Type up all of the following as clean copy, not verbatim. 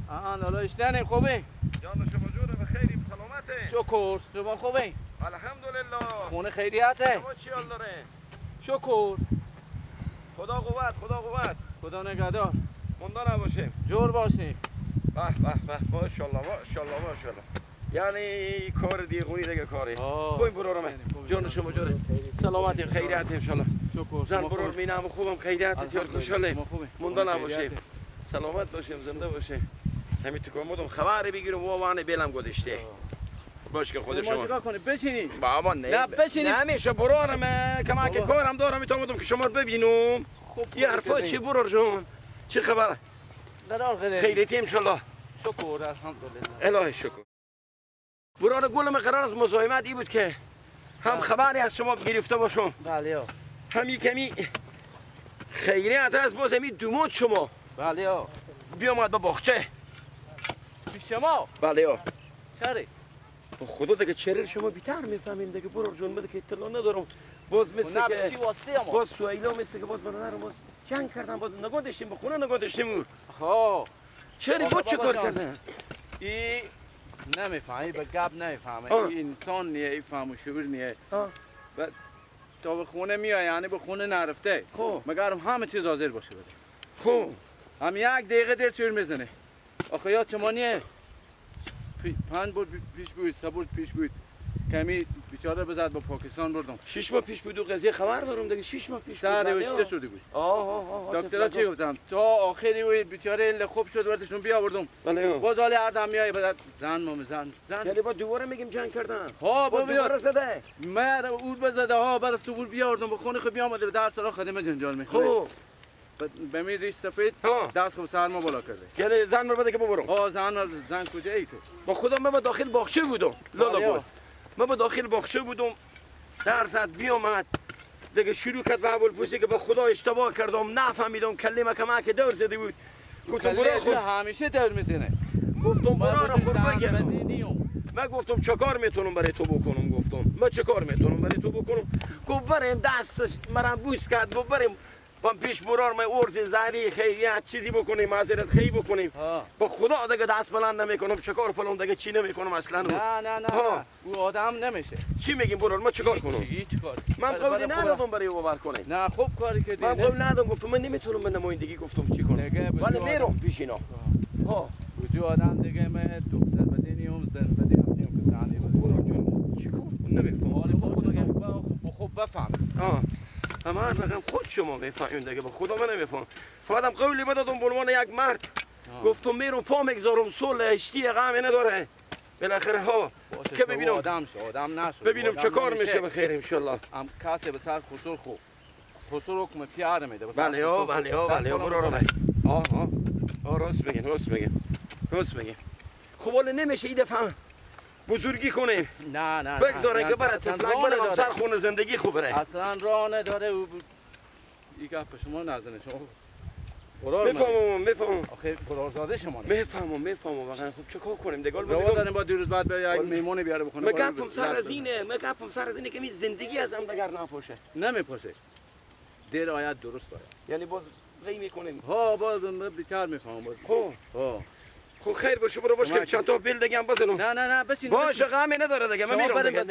لالا اشتنیم خوبه؟ جان شما جوره به خیریم سلامته. شکر شما خوبه؟ الحمدلله. خونه خیریته؟ شما چی حال داره؟ شکر. خدا قوت خدا قوت. خدا نگهدار. مونده نباشیم. جور باشیم. به به به ماشاءالله ماشاءالله ماشاءالله. یعنی کار دیگونی دیگه کاری. خوبیم برارم. جان شما جوره. سلامتی خیریت ان شاء الله. شکر. زن برار مینم خوبم خیریت یار خوشحالیم. مونده نباشیم. سلامت باشیم زنده باشیم. همین تو کمودم خبر بگیرم و وانه بلم گذاشته. باش که خود شما چیکار کنی؟ بشینی. بابا نه. نه بشینی. نمیشه برارم که من که کارم دارم میتونم که شما رو ببینم. خب یه حرفا چی برار جون؟ چه خبره؟ قرار خیریتی ان شاء الله. شکر الحمدلله. الهی شکر. برار گلم قرار از مزاحمت ای بود که هم خبری از شما گرفته باشم. بله. هم کمی خیریت از باز همی دومات شما. بله. بیامد به باغچه. پیش شما؟ بله. چرا؟ با خدا دیگه چرا شما بیتر میفهمیم دیگه برار جون من که اطلاع ندارم. باز مثل که باز سویلا مثل که باز برادرم باز جنگ کردن باز نگاه داشتیم به خونه نگاه داشتیم. خب چرا بود چه کار کردن؟ ای نمیفهمی به گپ نمیفهمه. این انسان نیه این فهم و شعور نیه. و تا به خونه میای یعنی به خونه نرفته. خب مگرم همه چیز حاضر باشه بده. خب هم یک دقیقه دل شعور میزنه. آخه یاد شما نیه 5 بار پیش بود 3 بار پیش بود کمی بیچاره بزد با پاکستان بردم. 6 ماه پیش بود و قضیه خبر دارم دیگه. 6 ماه پیش بود. سر وشته شده بود. آه دکترها چی گفتم تا آخری وی بیچاره خوب شد وردشون بیاوردم. بله باز حال هر دم میای بعد زن مام زن زن یعنی با دوباره میگیم جنگ کردن. ها با دوباره زده. من اون بزده ها برف تو بود بیاوردم به خونه خود بیامده به درس را خدمه جنجال میخوره. خب به می ریش سفید دست خوب سرما بالا کرده. یعنی زن رو بده که ببرم. ها زن کجایی تو؟ با خدا من با داخل باغچه بودم. لالا بود. من با داخل باغچه بودم. در زد بیامد دیگه شروع کرد به اول پوسی که با خدا اشتباه کردم نفهمیدم کلمه که دور زده بود. گفتم برو خود همیشه دور میزنه. گفتم برو خود بگم. من گفتم چه کار میتونم برای تو بکنم. گفتم من چه کار میتونم برای تو بکنم. گفت بریم دستش مرا بوس کرد. گفت بریم با پیش برار من ارز زری خیریت چیزی بکنیم معذرت خیلی بکنیم. با خدا دیگه دست بلند نمیکنم چه کار فلان دیگه چی نمیکنم اصلا. نه نه نه او آدم نمیشه. چی میگیم برار ما چیکار کنم؟ هیچ کار. من قولی ندادم برای او باور کنه. نه خوب کاری کردی. من قول ندادم گفتم من نمیتونم به نمایندگی گفتم چی کنم. ولی میرم پیش اینا. ها وجود آدم دیگه من دکتر بدینیم زن بدینیم که زنی برار جون چیکار نمیفهمم. خوب بفهم. اما رقم خود شما میفهمیم دیگه با خدا من نمیفهم. فقط هم قولی بدادم به عنوان یک مرد. گفتم میرم پا میگذارم صلح اشتی غم نداره. بالاخره ها که ببینم آدم شو آدم نشو ببینم چه کار میشه به خیر ان شاء الله. هم کسی به سر خسور خوب خسور حکم پیاره میده. بله ها بله ها بله برو رو. ها ها راست بگین راست بگین راست بگین. خب حالا نمیشه این دفعه بزرگی کنیم. نه نه بگذاره که برای طفلک برم سر خونه زندگی خوب بره. اصلا راه نداره او این گپ شما نزنه شما. میفهمم میفهمم. آخه قرارزاده شما. میفهمم میفهمم واقعا. خب چه کار کنیم دیگه؟ راه داریم با دیروز بعد به یک میمون بیاره بخونه. من گپم سر از اینه، من گپم سر از اینه که می زندگی از هم دگر نپاشه. نمیپاشه. دیر آید درست آید. یعنی باز غی میکنیم. ها باز من بیشتر میفهمم باز. خب ها خب خیر باشه برو باش که چند تا بیل دیگه هم بزنم. نه نه نه بشین باشه غمی نداره دیگه من میرم دیگه.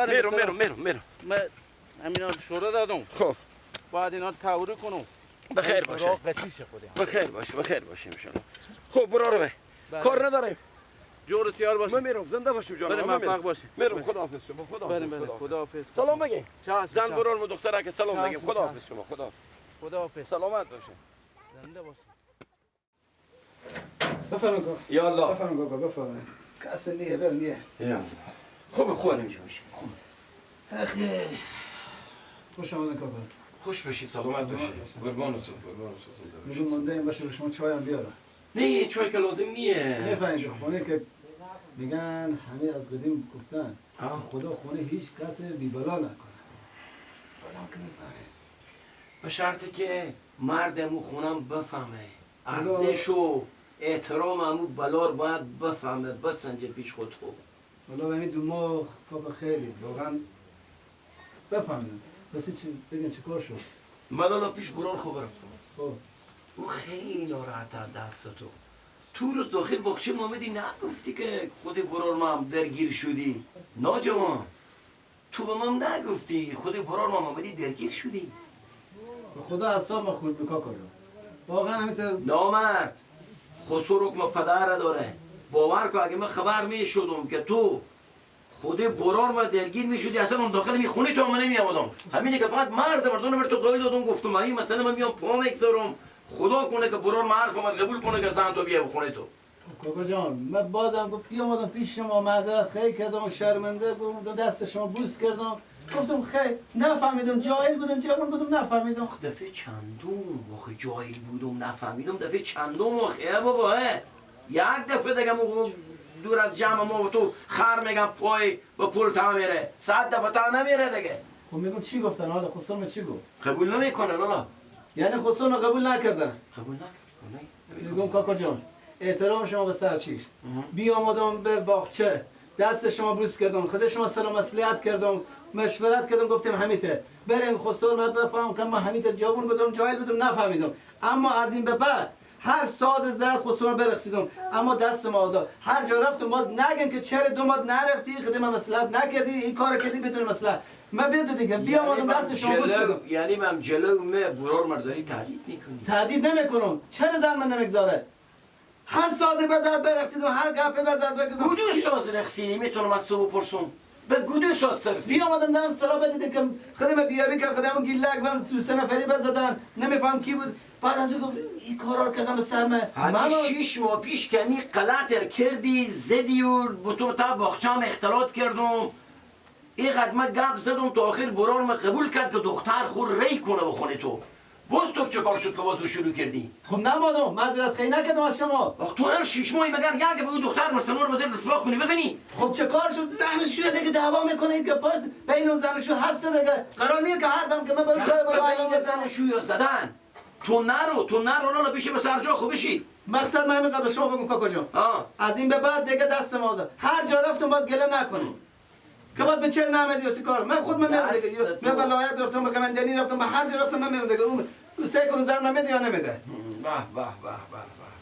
میرم میرم میرم میرم. من همینا شورا دادم. خب بعد اینا تاوری کنم. بخیر باشه. بخیر باشه بخیر باشه ان شاء الله. خب برو رو کار نداریم. جور تیار باشه. من میرم زنده باشیم جان. بریم موفق باشیم. میرم خداحافظ شما. خداحافظ. خداحافظ. سلام بگین. زن برو دختره که سلام بگیم. خداحافظ شما. خداحافظ. خداحافظ. سلامت باشه. زنده باشه. بفرمایید کاکا. یالا. بفرمایید کاکا بفرمایید. کس نیه بر نیه. یالا. خوب خوب نمیشه باشه. خوب. اخی خوش آمدین کاکا. خوش باشی سلامت باشی. قربان تو قربان تو. میگم مونده این باشه شما چای هم بیارم. نه چای که لازم نیه. میفهمی خونه که میگن همه از قدیم گفتن خدا خونه هیچ کس بی بلا نکنه. آدم که میفهمه. به شرطی که مرد امو خونم بفهمه. ارزش و احترام امو بلار باید بفهمه بسنجه پیش خود خوب. والا به همین دو ماه کاکا خیلی واقعا بفهمم. بس چی بگم چی کار شد؟ من الان پیش برار خوب رفتم. خب او خیلی ناراحت از دست تو. تو روز داخل باغچه محمدی نگفتی که خود برار ما هم درگیر شدی؟ ناجوان تو به من نگفتی خود برار ما محمدی درگیر شدی؟ به خدا اعصاب ما خورد بکا کجا واقعا همینطور نامرد خسرو که ما پدر داره باور کن اگه من خبر می شدم که تو خود برار ما درگیر می شدی اصلا اون داخل می خونه تو من نمی آمدم. همینه که فقط مرد مردانه بر تو قول دادم گفتم همین مثلا من میام پا میگذارم خدا کنه که برار ما حرف اومد قبول کنه که زن تو بیا بخونه تو. کاکا جان من بازم گفت بیامدم پیش شما معذرت خیلی کردم شرمنده بودم دست شما بوس کردم گفتم خیر نفهمیدم جاهل بودم جوان بودم نفهمیدم. دفعه چندم آخه جاهل بودم نفهمیدم دفعه چندم آخه بابا یک دفعه دیگه دور از جمع ما و تو خر میگم پای با پول تا میره 100 دفعه تا نمیره دیگه. خب میگم چی گفتن حالا خسرو چی گفت؟ قبول نمیکنه لالا. یعنی خسرو قبول نکردن؟ قبول نکردن. میگم کاکا جان احترام شما به سر چیش بیامدم به باغچه دست شما بوس کردم خود شما سلام مصلحت کردم مشورت کردم گفتم همیته بریم خسرو من بفهم که ما همیته جوان بودم جاهل بودم نفهمیدم اما از این به بعد هر ساز زد خسرو برقصیدم اما دست ما آزاد هر جا رفتم باز نگم که چرا دو ماه نرفتی خدمت مصلحت نکردی این کارو کردی بدون مصلحت من بده دیگه بیام دست شما بوس کردم. یعنی من جلو می برار مرداری تهدید میکنی؟ تهدید نمیکنم چرا زن من نمیگذاره هر ساز بزد برقصیدم هر گپی بزد بگم کدوم ساز رقصیدی میتونم از تو بپرسم به کدوم ساز ترخی؟ بیامدم دم سرا بدیدم که خدمت بیابی که خدمت گیلک من سه نفری بزدن نمیفهم کی بود بعد از گفت این کارا کردم به سر من. همین 6 ماه پیش که می غلط کردی زدی و با تو تا باغچه‌ام اختلاط کردم اینقدر من گپ زدم تا آخر برار من قبول کرد که دختر خور ری کنه بخونه تو باز تو چه کار شد که باز شروع کردی؟ خب نمادم معذرت خواهی نکردم از شما. آخ تو هر 6 ماهی مگر یک به اون دختر مسلمان رو بذاری دستباخ کنی بزنی؟ خب چه کار شد؟ زن شو دیگه دعوا میکنه این گپا بین اون زن شو هست دیگه قرار نیست که هر دم که من برم جای بالا بین زن شو یا زدن تو نرو لالا بشی به سر جا خوب بشی. مقصد من همین قبل شما بگم کاکا جان از این به بعد دیگه دست ما آزاد هر جا رفتم باید گله نکنی که باید به چرا نمیدی و چه کار من خود من میرم دیگه من ولایت رفتم به قمندانی رفتم به هر جا رفتم من میرم دیگه اون سه کنه زن نمیده یا نمیده. به به به به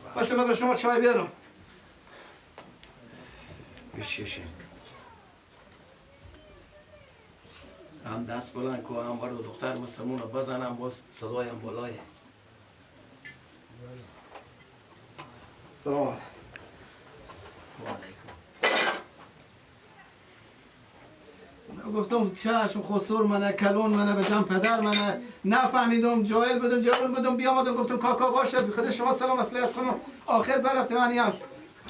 به باشه من برای شما چای بیارم. بشکشیم هم دست بلند که هم برو دختر مسلمون رو بزنم باز صدایم بالایه. سلام علیکم. گفتم چشم خسر منه کلون منه به جان پدر منه نفهمیدم جاهل بودم جوان بودم بیامدم گفتم کاکا باشه خود شما سلام مصلحت کنم آخر برفت من هم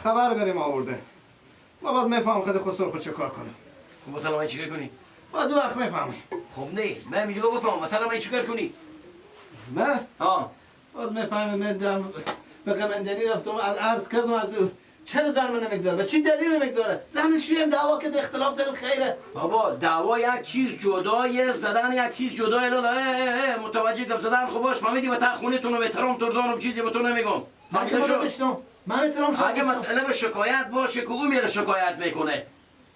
خبر بریم آورده ما باز میفهم خود خسر خود چه کار کنم. خب مثلا من چیکار کنی؟ باز دو وقت میفهمی. خب نه من میگم بفهم مثلا من چیکار کنی؟ من؟ ها باز میفهمی من دم به قمندانی رفتم از عرض کردم از او چرا زن من نمیگذاره؟ به چی دلیل نمیگذاره؟ زن شویم دعوا کرد اختلاف داریم خیره. بابا دعوا یک چیز جدایه زدن یک چیز جدایه لالا متوجه گپ زدن خب باش فهمیدی و تا خونه تون رو احترام تو دارم چیزی به تو نمیگم. من احترام شما اگه مسئله به شکایت باشه که او میره شکایت میکنه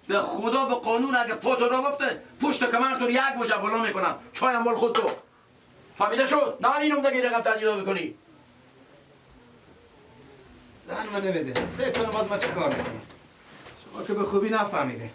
به خدا به قانون اگه پاتو را بفته پشت کمر تو یک وجه بالا میکنم چایم مال خود تو فهمیده شد؟ نه اینم دیگه رقم تجدید میکنی. زن من نمیده فکر کنم باز من چه کار میکنم شما که به خوبی نفهمیده.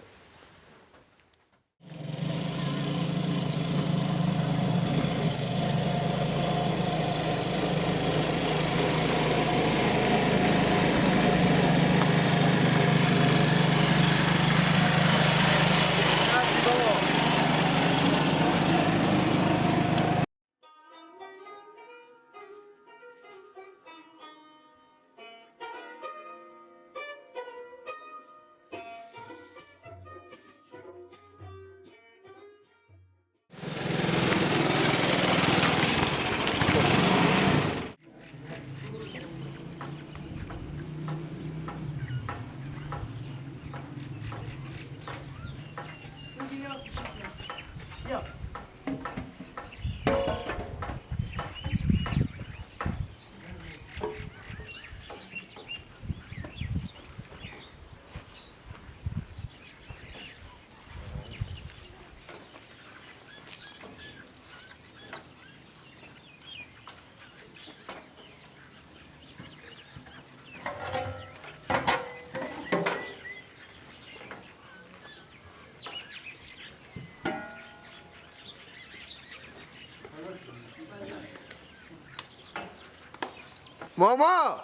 ماما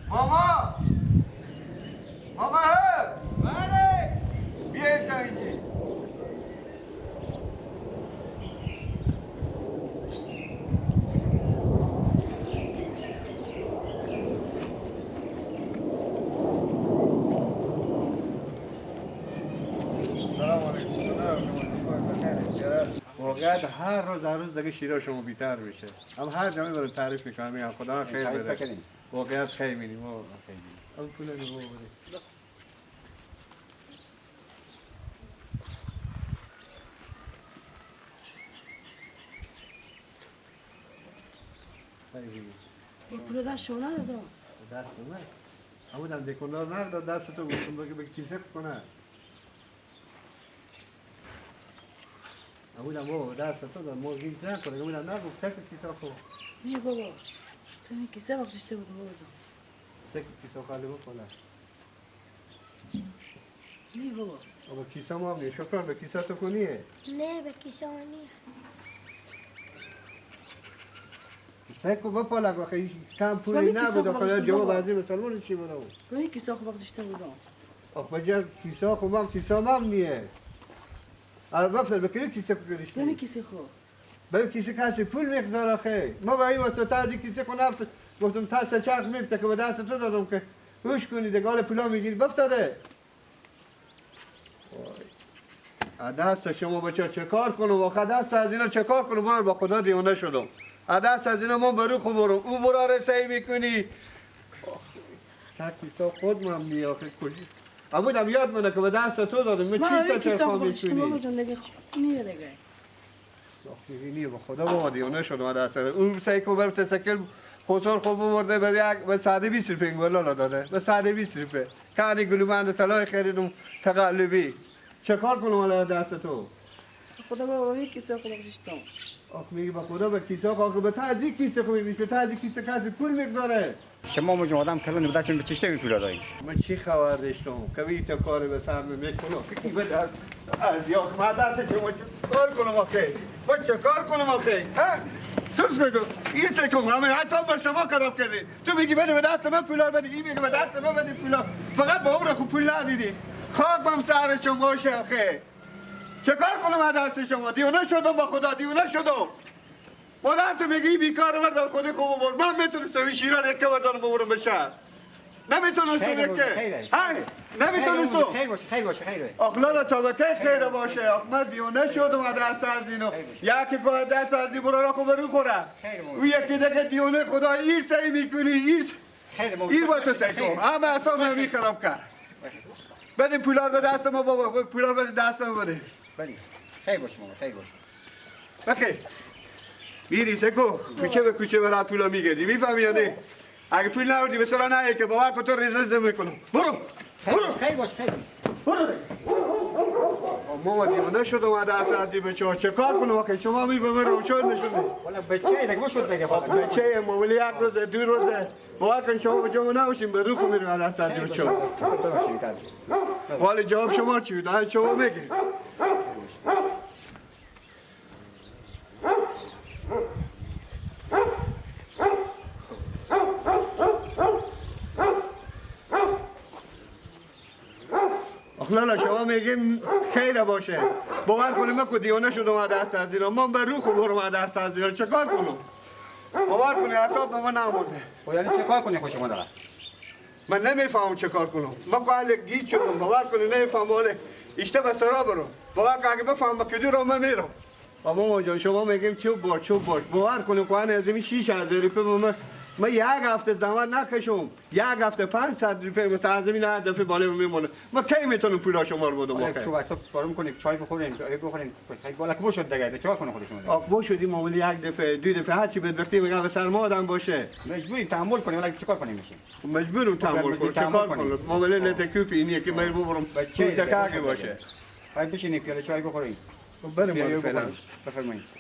ماما ماما بله بیایید تا اینجا. واقعا هر روز دیگه شیرا شما بیتر میشه. هم هر جایی برای تعریف میکنم میگم خدا خیر بده. واقعا خیر می‌بینیم، واقعا خیر می‌بینیم. اون پول رو بده. پول دست شما ندادم. دست من؟ همون دکاندار نداد دست تو گفتم بگه به کیسه کنه. همون بابا دست تو داد مرغی نکنه. همون نه گفت چک کیسه خو. نه بابا تو این کیسه وقت داشته بود بابا. چک کیسه خالی بکنه. نه بابا. بابا کیسه ما هم نیست. شکر به کیسه تو کنیه؟ نه به کیسه ما نیست. سکو بپالک آخه کم پولی نبود آخه جواب از این مسلمان چی بودم؟ من کیسه خو وقت داشته بودم. آخه بجا کیسه خو من کیسه هم نیه. البته بکنی کیسه بگیریش. ببین کیسه خو. ببین کیسه کسی پول میگذاره آخه. ما با این واسطه از کیسه خو نفت گفتم تا سه چرخ میفته که به دست تو دادم که هوش کنی دیگه حال پولا میگیری بفتاده. دست شما بچه چه کار کنم آخه دست از اینا چه کار کنم برو با خدا دیوانه شدم. دست از اینا من برو خو برم او براره سعی میکنی. تا کیسه خود من می آخه کجا ابودم یاد منه که به دست تو دادم. من چی چه خواهم میکنی؟ بابا جان دیگه نیه دیگه. آخه نیه با خدا بابا دیوانه شدم دست اون سعی کو بر تسکل خسر خوب برده به یک به 120 روپیه ولا داده به 120 روپیه کانی گلوبند طلای خریدم تقلبی. چه کار کنم حالا دست تو؟ خدا بابا یک کیسه خود گذاشتم. آخ میگی با خدا به کیسه آخه به تازی کیسه خو میگی که تازی کیسه کسی پول میگذاره. شما مجمع آدم کلون به دستم به چشته می پول دادین. من چی خبر داشتم؟ که تا کار به سر میکنم که به دست از یاخ ما دست شما کار کنم آخه. من چه کار کنم آخه؟ ها؟ تو بگو این سکو همه اصلا با شما خراب کردی. تو میگی بده به دست من پولا بده، این میگه به دست من بده پولا. فقط با اون پول ندیدی. خاک سر شما آخه. چه کار کنم از دست شما؟ دیوانه شدم با خدا دیوانه شدم. مادر تو میگی بیکار بردار خودی خوب برد. من میتونستم این شیران یکه بردارم ببرم به شهر. نمیتونستم یکه. ها نمیتونستم. خیر باشه خیر باشه خیر. آخ لالا تا به کی خیر باشه؟ آخ من دیوانه شدم از دست از اینو. یکی که دست از این برو رو برو خوره. او یکی دیگه دیوانه خدا ایر سعی میکنی ایر. ایر با تو سعی کن. همه اصلا من خراب کرد. بدیم پولا رو دست ما بابا، پولا رو دست ما بده. بله خیر باشه ماما خیر باشه. بخیر میری سکو کوچه به کوچه برات پولا میگردی میفهمی یا نه؟ اگه پول نبردی به سرا نه که باور کن تو ریزه میکنم. برو برو خیر باشه خیر برو. ماما دیوانه شدم از دست از بچه‌ها چه کار کنم آخه؟ شما می به من روشن نشدی. والا بچه دیگه شد دیگه بچه معمولی یک روز دو روزه باور کن شما به جمع نباشیم به روخ میریم از دست از بچه‌ها. والا جواب شما چی بود؟ شما میگی لالا شما میگیم خیر باشه. باور کنیم من خود دیوانه شدم از دست از اینا. من به روح برم از دست از اینا چه کار کنم؟ باور کنی اعصاب به من نمونده. خب یعنی چه کار کنی خوش شما داره؟ من نمیفهمم چه کار کنم. من قال گیج شدم باور کنی نمیفهمم. حالا اشته به سرا برم. باور کن اگه بفهمم کجا رو من میرم. ماما جان شما میگیم چوب باش چوب باش. باور کنیم قرآن از این 6000 روپیه من یک هفته زمان نکشم. یک هفته 500 روپیه مثلا از این هر دفعه بالا میمونه. من کی میتونم پولا شما رو بدم؟ آخه چوب اصلا کارم کنیم چای بخوریم بخوریم خیلی بالا که شد دیگه چای کنه خودشون. آخ بو شدیم معامله یک دفعه دو دفعه هر چی بدبختی میگم به سر ما آدم باشه. مجبوریم تحمل کنیم ولی چیکار کنیم میشیم؟ مجبورم تحمل کنیم چیکار کنیم؟ معامله نتکوپی اینیه که من ببرم تو تکاگه باشه. باید بشینیم پیاله چای بخوریم. بریم فعلا. بفرمایید.